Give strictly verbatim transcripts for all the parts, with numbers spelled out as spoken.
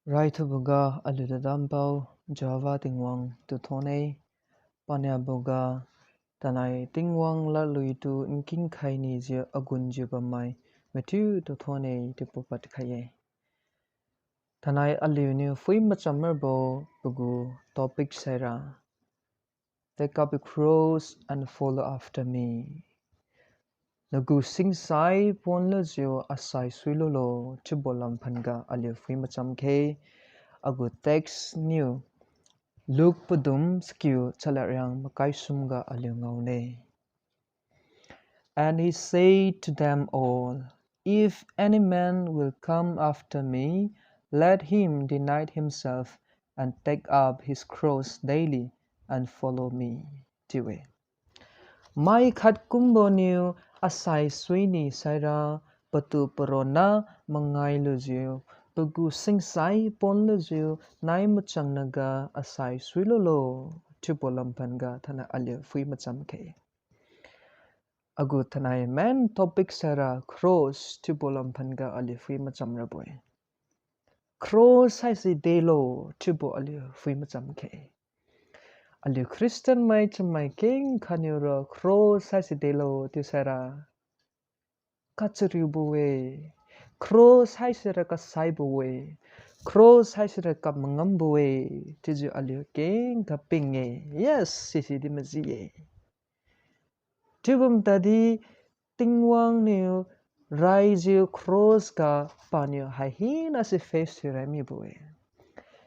Raithuboga aliu tadam pao, Jehovah Tingwang tu thon-e, paniaboga tanai Tingwang ladluitu nkingkhai nijiu agunjiu bammai mathiutu thon-e chiubo padkhai-e. Tanai aliuniu phui macham rabo pagu topic saira, Take up your cross and follow after me. Nagu singsai ponlujiu asai suilulo chiubo lamphan ga aliu phui macham khe. Agu text niu Luke padum skiu chalad riang makai sum ga aliu ngaone. And he said to them all, If any man will come after me, let him deny himself and take up his cross daily and follow me. Chiu-e. Mai khat kumbo niu asai suini saira patu paronna mangai lujiu, pagu singsai ponlujiu nai machang naga asai suilulo chiubo lamphan ga thanai aliu phui macham khe. Agu thanai main topic saira cross chiubo lamphan ga aliu phui macham rabo-e. Cross haise delo chiubo aliu phui macham khe. Aliu Christian mai chamai kengkha niura cross haise delo chiu saira kachariubo-e, cross haisira kasaibo-e, cross haisira kamangambo-e chiujiu aliu kengkha ping-e. Yes, sisi di maji-e. Chiubam tadi Tingwang niu raijiu cross ga paniu hai hina si face thiurai mibo-e.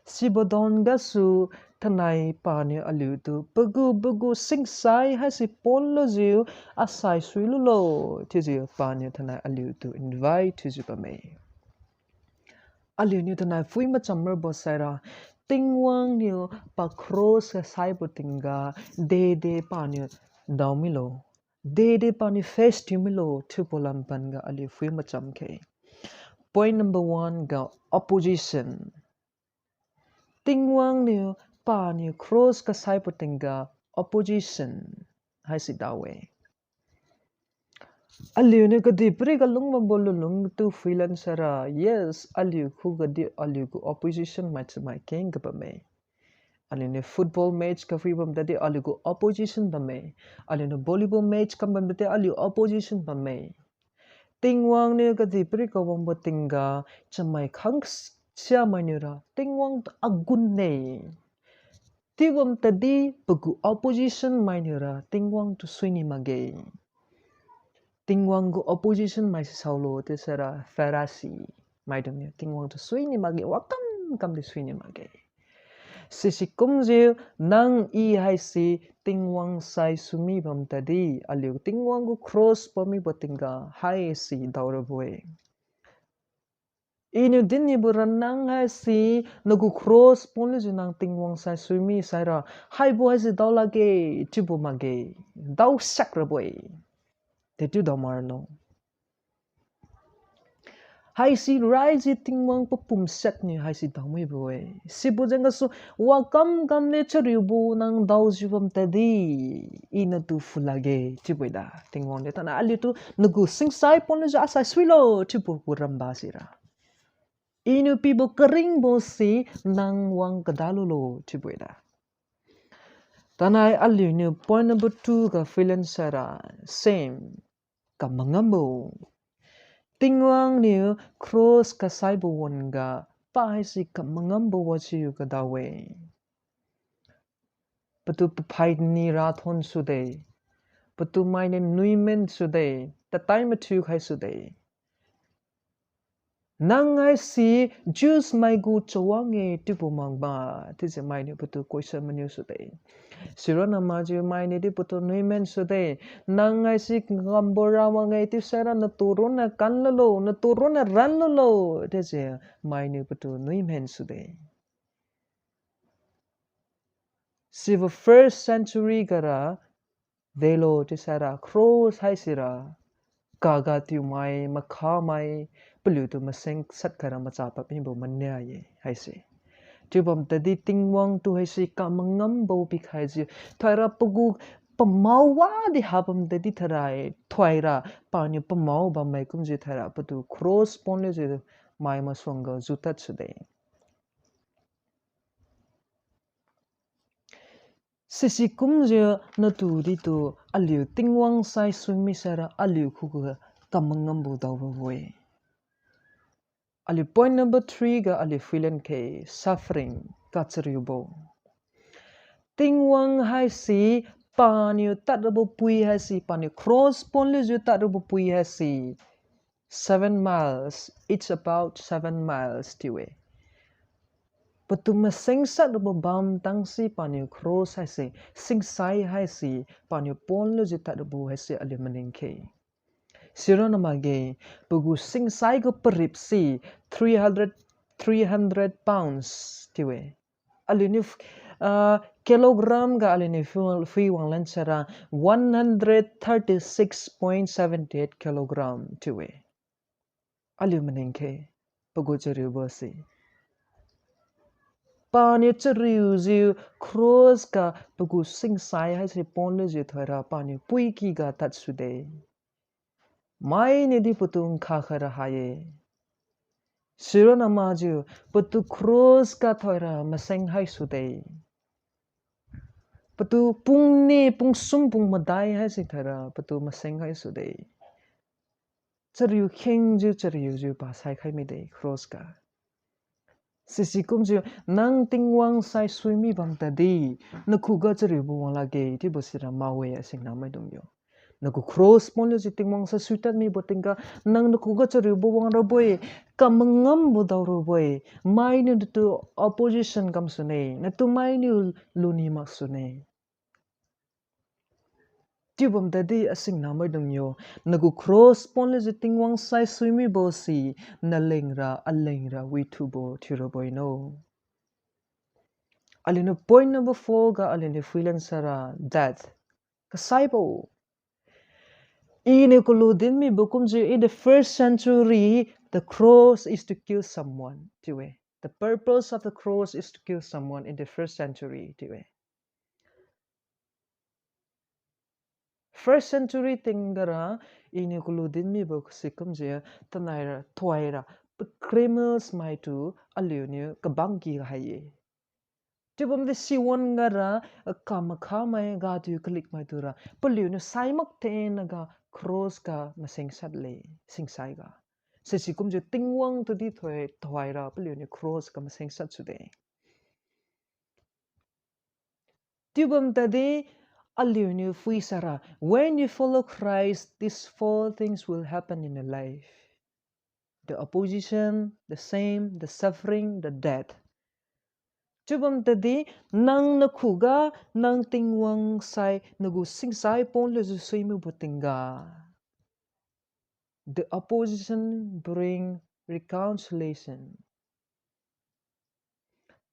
Sibo don gasu thanai paniu aliutu pagu pagu singsai haise ponlujiu asai suilulo chiujiu paniu thanai aliutu invite thiujiu bamme. Aliuniu thanai phui macham rabo saira Tingwang niu pa cross ga saibo tingga dede paniu dao milo, dede paniu face thiu milo chiubo lamphan ga aliu phui macham khe. Point number one ga opposition. Tingwang niu paniu cross ga saibo tingga opposition haise dao-e. Aliuniu kadihpiri ga lungbambo lunlung tu phuilan saira, yes, aliu khugadi aliu gu opposition mai chamai kengga bamme. Aliuniu football match ga phuibam tadi aliu gu opposition bamme. Aliuniu volleyball match kam bam tadi aliu opposition bamme. Tingwang niu kadihpiri ga wangbo tingga chamai khang siamainiura Tingwang tu agun-e. Chiubam tadi pagu opposition mainiura Tingwang tu suini makge. Tingwang gu opposition maise saolo chiu saira Pharisee maidungniu Tingwang tu suini makge, wakam kamdi suini makge. Sisi kumjiu nang I haise Tingwang sai sumi bam tadi, aliu Tingwang gu cross pamibo tingga haise daorabo-e. Iniu dinnibo ra nang haise nagu cross ponlujiu nang Tingwang sai sumi saira, haibo haise dao lakge chiubo makge, dao sak rabo-e. Dechiu dao maralo. Haise raiji Tingwang papum siakniu haise daomibo-e. Sibo jeng gasu wakam kamniu chariubo nang daojiu bam tadi, I natu phulakge chiubo-e da. Tingwang niu tana aliutu nagu singsai ponlujiu asai suilo chiubo gu ramba sira, Iniu pibo karingbose nang wang kadalulo chiubo-e da. Tanai aliuniu point number two ga phuilan saira, same, kamangambo. Tingwang niu cross kasaibo wan-ga pa haise kamangambo wajiu kadao-e. Patu paphaini rathon sude, patu mainiu nuimen sude, tatai mathiu khai sude. Nang haise Jews mai gu chawang-e chiubo makba, chiujiu mainiu patu question maniu sude. Sironna makjiu mainiu di patu nuimen sude, nang haise ngambo Rawang-e chiusaira natu ronna kanlulo, natu ronna ranlulo, chiujiu mainiu patu nuimen sude. Sibo first century gara delo chiusaira cross haisira kaga tiumai, makhamai, paliutu maseng sat khaira macha pad mibo mania-e haise. Chiubam tadi Tingwang tu haise kamangambo pikhaijiu, thaira pagu pamao wadi habam tadi thaira, thaira paniu pamao bammai kumjiu thaira patu cross ponlujiu mai masuangga jutad sude. Sisi kumjiu natu ditu aliu Tingwang sai suimi saira aliu khuga kamangambo daorabo-e. Aliu point number three ga aliu phuilen khe, suffering, kachariubo. Tingwang haise paniu tadrabo pui haise, paniu cross ponlujiu tadrabo pui haise seven miles, it's about seven miles chiu-e. Patu masengsat rabo bam tangsi paniu cross haise, singsai haise, paniu ponlujiu tadrabo haise aliu maning khe. Sironna makge, pagu singsai gu paripse three hundred, three hundred pounds chiu-e. Aliuniu, ah, kilogram ga aliuniu phui, phui wanglan saira one hundred thirty six point seven eight kilogram chiu-e. Aliu maning khe, pagu chariubo se. Paniu chariujiu cross ga pagu singsai haise ponlujiu thoira paniu puiki ga tadsude. Mainiudi patu nkha khaira ha-e. Sironna makjiu patu cross ga thoira maseng haisude. Patu pung ni, pung sum, pung madai haise thoira patu maseng haisude. Chariu khengjiu, chariujiu pa saikhai mide cross ga. Sisi kumjiu nang Tingwang sai suimi bam tadi, nakhuga chariubo wang lakge chiubo sira mawe, asingna maidung yo. Nagu cross ponlujiu Tingwang sai suitad mibo tingga, nang nakhuga chariubo wang rabo-e, kamangambo dao rabo-e, mainiu natu opposition kamsune, natu mainiu luni maksune. Chiubam tadi asingna maidung yo, nagu cross ponlujiu Tingwang sai suimibo si, nalengra, alengra withubo thiurabo-e no. Aliuniu point number four ga aliuniu phuilan saira, death. Kasaibo. Iniu kalu din mibo kumjiu, in the first century, the cross is to kill someone chiu-e. The purpose of the cross is to kill someone in the first century chiu-e. First century tingga ra, iniu kalu din mibo si kumjiu, tanaira, thoira, criminals maitu aliuniu kabangki hai-e. Chiubamdi siwan gara, kamakhamai, gatiu kalikmai tura paliuniu saimak thenga cross ga masengsat le, singsai ga. Sisi kumjiu Tingwang tudi thoi, thoira paliuniu cross ga masengsat sude. Chiubam tadi aliuniu phui saira, when you follow Christ, these four things will happen in your life. The opposition, the shame, the suffering, the death. Chiubam tadi nang nakhuga, nang Tingwang sai nagu singsai ponlujiu suimibo tingga, the opposition bring reconciliation.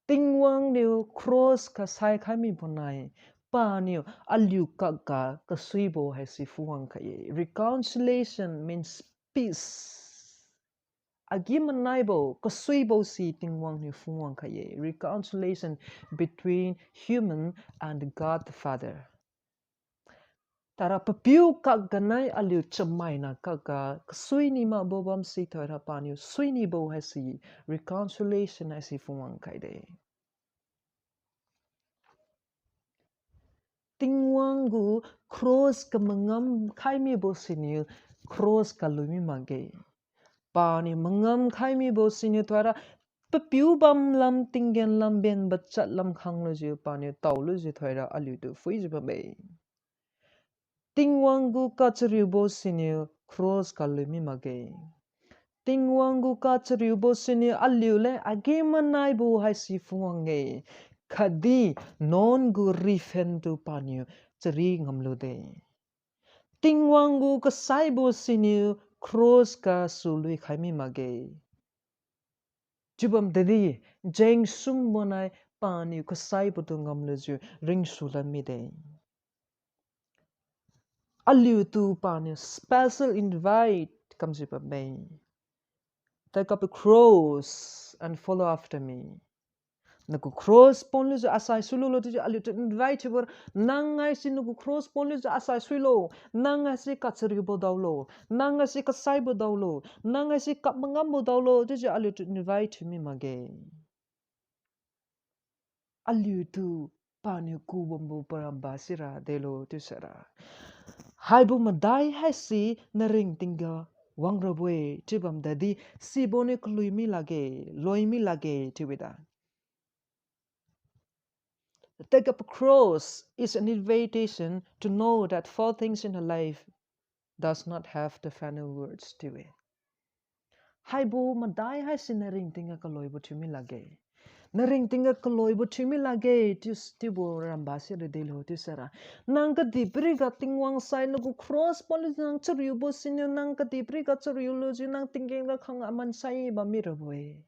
Tingwang niu cross ga saikhai mibo nai, paniu aliu kakga kasuibo haisi phungwang khai-e. Reconciliation means peace. Agi-manaibo, kasuibo si Tingwang niu phungwang khai-e. Reconciliation between human and God the Father. Tara papiu kakga nai aliu chamaina kakga kasui ni makbo bamsi thoira paniu sui nibo haisi reconciliation haisi phungwang khaide. Tingwang gu cross ga mangam khai mibo siniu cross ga lui mi makge. Paniu mangam khai mibo siniu thoira papiu bam lam tinggen lam benbachat lam khanglujiu paniu taolujiu thoira aliutu phuijiu bamme. Tingwang gu kachariubo siniu cross ga lui mi makge. Tingwang gu kachariubo siniu aliu leng agi-manaibo haisi phungwang-e. Khatdi nuan gu riphentu paniu chari ngamlude. Tingwang gu kasaibo siniu cross gasu lui khai mi makge. Chiubam tadi, jeng sumbo nai paniu kasaibotu ngamlujiu ringsulan mide. Aliutu paniu special invite kamjiu bamme. Take up a cross and follow after me. Nagu cross ponlujiu asai suilulo chiujiu aliutu invite thiubo ra, nang haise nagu cross ponlujiu asai suilo, nang haise kachariubo daolo, nang haise kasaibo daolo, nang haise kamangambo daolo chiujiu aliutu invite thiu mi makge. Aliutu Paniu kubambo paramba sira delo chiusara, haibo madai haise naringtingga wangrabo-e chiu bamdadi, sibo niu kalui mi lakge, loi mi lakge chiu-e da. Take up a cross is an invitation to know that four things in a life does not have the final words chiu-e. Haibo madai haise naringtingga kaloibo thiumi lakge. Naringtingga kaloibo thiumi lakge, chiu, chiubo ramba sira delo chiusara, nang kadihpiriga Tingwang sai nagu cross ponlujiu nang chariubo siniu nang kadihpiriga chariulujiu nang tinggen ga khang amansai bammi rabo-e.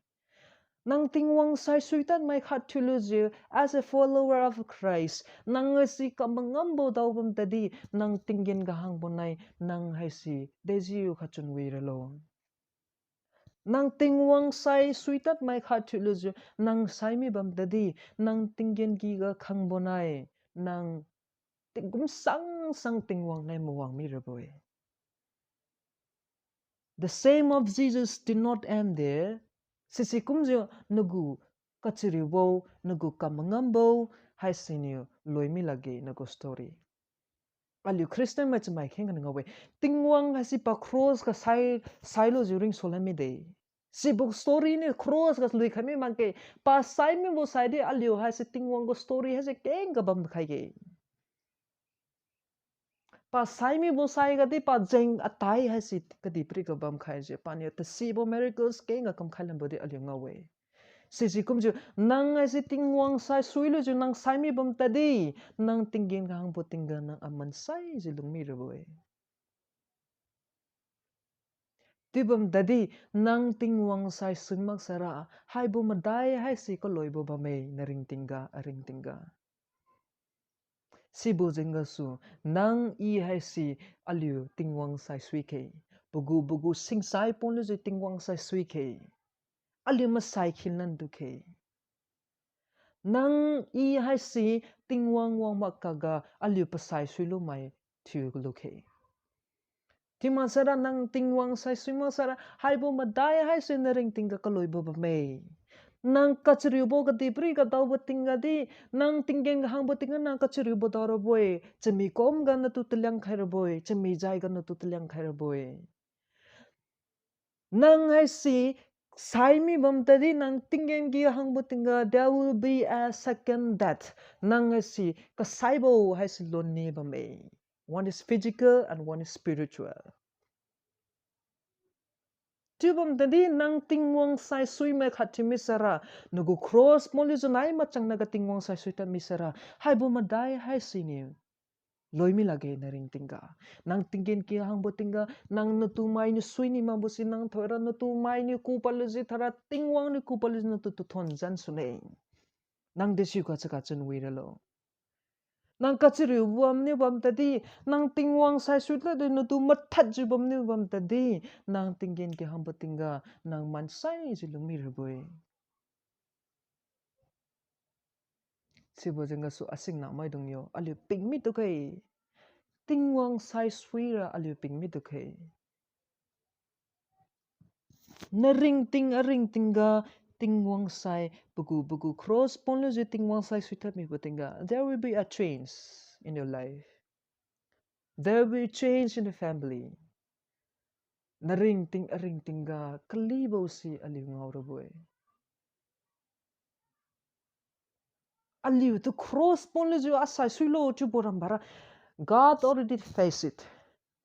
Nang Tingwang sai suitadmai khat thiulujiu, as a follower of Christ, nang haise kamangambo daobam tadi, nang tinggen ga hangbo nai, nang haise dejiu khatchun wi ralo. Nang Tingwang sai suitadmai khat thiulujiu, nang sai mi bam tadi, nang tinggen kyga khangbo nai, nang tingkum sangsang Tingwang nai mawang mi rabo-e. The same of Jesus did not end there. Sisi kumjiu nagu kachariubo, nagu kamangambo haisiniu loi mi lakge nagu story. Aliu Christian mai chamai kheng kaniu ngao-e. Tingwang haise pa cross ga sai, sailujiu ringsulan mide. Sibo story niu cross ga lui khai mi makge. Pa sai mibo saidi aliu haise Tingwang gu story haise kengga bamkhai ge. Pa sai mibo saigadi pa jeng atai haise kadihpiriga bamkhaijiu paniu tasibo miracles kengga kamkhai lambo di aliu ngao-e. Sisi kumjiu, nang haise Tingwang sai suilujiu nang sai mi bam tadi, nang tinggen ga hangbo tingga nang amansaijiu lung mi rabo-e. Chiu bam tadi, nang Tingwang sai sui maksara, haibo madai haise kaloibo bamme, naringtingga, aringtingga. Sibo jeng gasu, nang i haise aliu Tingwang sai sui khe, pagu pagu singsai ponlujiu Tingwang sai sui khe, aliu masai khinlan tu khe. Nang i haise Tingwang wang mak kaga aliu pasai suilu mai thiu kalu khe. Chiu maksara nang Tingwang sai sui maksara haibo madai haise naringtingga kaloibo bamme. Nang kachariubo kadihpiriga daobo tingga di, nang tinggen ga hangbo tingga nang kachariubo dao rabo-e, chami kumga natu taliang khai rabo-e, chami jaiga natu taliang khai rabo-e. Nang haise sai mi bam tadi nang tinggen ga hangbo tingga, there will be a second death. Nang haise kasaibo haise lonne bamme. One is physical and one is spiritual. Chiu bam tadi nang Tingwang sai sui mai khat thiu misara, nagu cross ponlujiu nai machangna ga Tingwang sai sui tad misara, haibo madai haisiniu loi mi lakge naringtingga. Nang tinggen ga hangbo tingga, nang natu mainiu sui ni makbo si nang thoira natu mainiu ku palujiu thara Tingwang niu ku palujiu natu tuthon jan sune. Nang desiu ga chaga chun wi ralo. Nang kachariu bamniu bam tadi, nang Tingwang sai sui tadi natu mathadjiu bamniu bam tadi, nang tinggen ga hangbo tingga, nang mansaijiu lung mi rabo-e. Sibo jeng gasu asingna maidung yo, aliu ping mi tu khe. Tingwang sai suira aliu ping mi tu khe. Naringting aringtingga Tingwang sai pagu pagu cross ponlujiu Tingwang sai sui tad mibo tingga, there will be a change in your life. There will be change in the family. Naringting aringtingga kalibo si aliu ngao rabo-e. Aliutu cross ponlujiu asai suilo chiubo rambara, God already face it.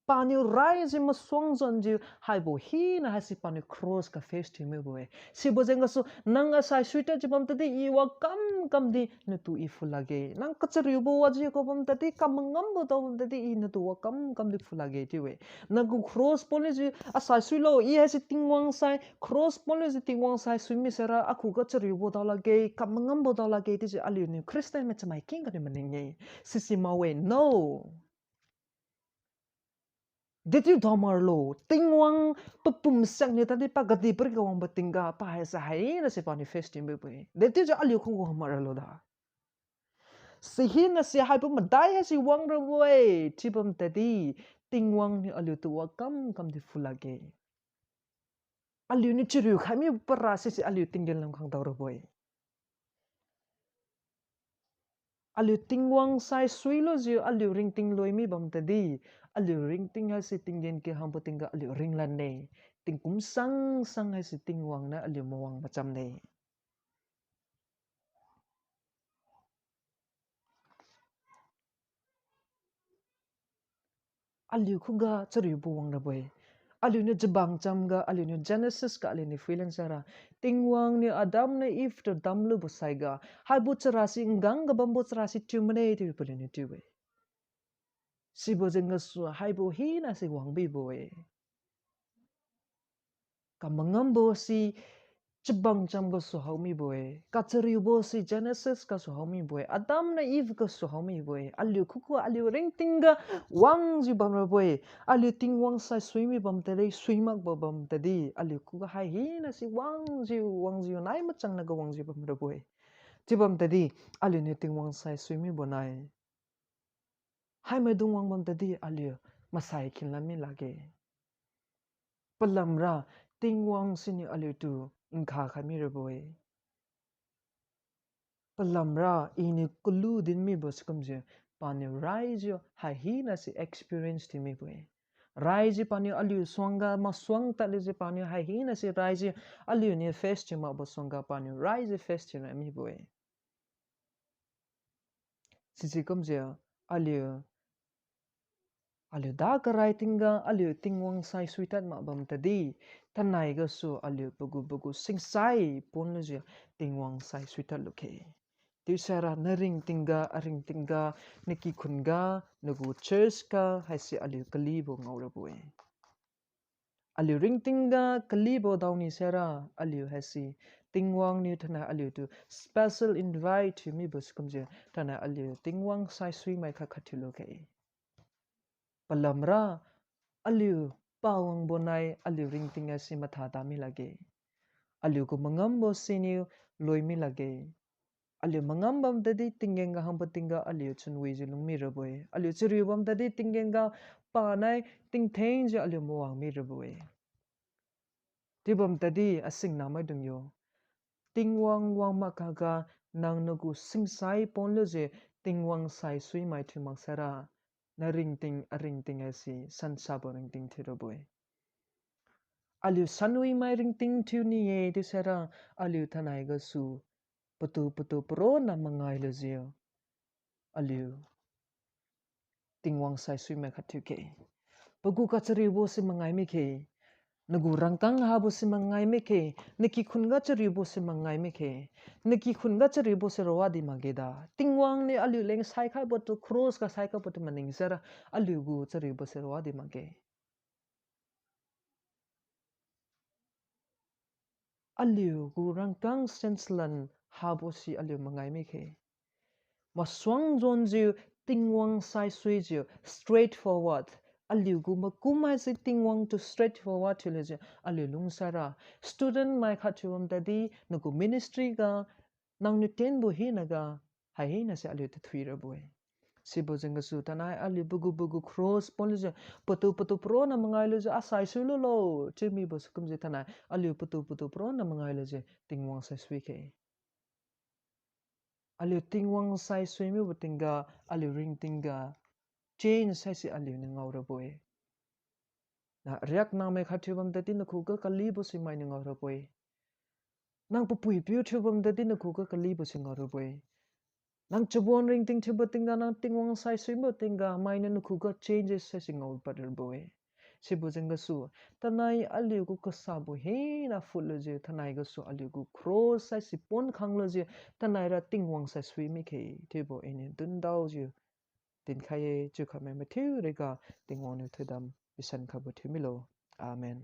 Paniu raijiu masuang jonjiu haibo hina haise paniu cross ga face thiu mibo-e. Sibo jeng gasu nang asai sui tadjiu bam tadi i wakam kam di natu i phu lakge. Nang kachariubo wajiu ko bam tadi, kamangambo dao bam tadi i natu wakam kam di phu lakge chiu-e. Nagu cross ponlujiu asai suilo, i haise Tingwang sai, cross ponlujiu Tingwang sai sui misara akhuga chariubo dao lakge, kamangambo dao lakge chiujiu aliuniu Christian mai chamai keng kaniu maning-e. Sisi mao-e, no. Dechiu daomaralo, Tingwang papum siakniu tadi pa kadihpiriga wangbo tingga pa haise haina si paniu face thiu mibo-e. Dechiujiu aliu khung wang maralo da. Sihina si haibo madai haise wang rabo-e, chiu bam tadi, Tingwang niu aliutu wakam kam di phu lakge. Aliuniu chariu khai mi para sisi aliu tinggen lam khang dao rabo-e. Aliu Tingwang saisuilujiu aliu ringting loimi bam tadi, aliu ringting haise tinggen kahangbo tingga aliu ringlanne. Tingkum sangsang haise Tingwang niu aliu mawang machamne. Aliu khuga chariubo wangrabo-e. Aliuniu chabang chamga, aliuniu Genesis ga aliuniu phuilan saira, Tingwang niu Adam niu Eve tu damlubo saiga, haibo charasi nggang ga bambo charasi thiu mane chiu paliuniu thiu-e. Sibo jeng gasu haibo hinase wangbibo-e. Kamangambo si chabang cham gasu haomibo-e. Kachariubo si Genesis gasu haomibo-e. Adam niu Eve gasu haomibo-e. Aliu khuga aliu ringting ga wangjiu bamrabo-e. Aliu Tingwang saisuimi bam tadi, suimakbo bam tadi, aliu khuga hai hinase wangjiu, wangjiu nai machang naga wangjiu bamrabo-e. Chiu bam tadi, aliuniu Tingwang saisuimibo nai haimaidung wang bam tadi aliu masai khinlan mi lakge. Palamra Tingwang siniu aliutu nkha khai mirabo-e. Palamra iniu kalu din mibo sikumjiu paniu raijiu hai hinase experience thiu mibo-e. Raijiu paniu aliu suangga masuang tadlujiu paniu hai hinase raijiu aliuniu face thiu makbo suangga paniu raijiu face thiu ra mibo-e. Sisi kumjiu aliu, aliu da karai tingga aliu Tingwang saisui tad mak bam tadi, thainai gasu aliu pagu pagu singsai ponlujiu Tingwang saisui tadlu khe. Chiusaira naringting ga, aringting ga, nakikhun ga, nagu church ga haise aliu kalibo ngaorabo-e. Aliu ringting ga kalibo daoni saira, aliu haise Tingwang niu thainai aliutu special invite thiu mibo sikumjiu thainai aliu Tingwang saisuimai khat khat thiulu khe. Palamra aliu pawangbo nai aliu ringting haise matha tami lakge. Aliugu mangambo siniu loimi lakge. Aliu mangam bam tadi tinggen ga hangbo tingga aliu chunwijiu lung mirabo-e. Aliu chariu bam tadi tinggen ga panai tingthengjiu aliu mawang mirabo-e. Chiu bam tadi asingna maidung yo, Tingwang wang makhaga nang nagu singsai ponlujiu Tingwang saisuimai thiu maksaira, naringting aringting haise sansabo ringting thiurabo-e. Aliu sanwimai ringting thiu ni-e chiusaira, aliu thainai gasu patu patu paronna mangai lujiu aliu Tingwang saisuimai khat thiu khe. Pagu kachariubo si mangai mi khe. Nagu rangkang habo si mangai mi khe. Nakikhun ga chariubo si mangai mi khe. Nakikhun ga chariubo si rawadi makge da. Tingwang niu aliu leng saikhaibo tu, cross ga saikhaibo tu maning saira, aliugu chariubo si rawadi makge. Aliugu rangkang sense lan habo si aliu mangai mi khe. Masuang jonjiu Tingwang saisuijiu straight forward, aliugu makum haise Tingwang tu straight forward thiulujiu aliu lungsaira. Student mai khat thiu bam tadi nagu ministry ga, nangniu tenbo hinaga, hai hinase aliutu thuirabo-e. Sibo jeng gasu thainai aliu pagu pagu cross ponlujiu, patu patu paronna mangai lujiu, asai suilulo chiu mibo sikumjiu thainai aliu patu patu paronna mangai lujiu Tingwang saisui khe. Aliu Tingwang saisui mibo tingga, aliu ringting ga change haise aliuniu ngaorabo-e. Na riak nangmai khat thiu bam tadi nakhuga kalibo si mainiu ngaorabo-e. Nang papui piu thiu bam tadi nakhuga kalibo si ngaorabo-e. Nang chabon ringting thiubo tingga, nang Tingwang saisuibo tingga, mainiu nakhuga changes haise ngaopad rabo-e. Sibo jeng gasu, thainai aliugu kasabo hina phutlujiu, thainai gasu aliugu cross haise pon khanglujiu, thainaira Tingwang saisui mi khe, chiubo iniu dundaojiu dinkhai-e. Chiu khamai mathiu riga Tingwang niu thoidam pisan khaibo thiu milo. Amen.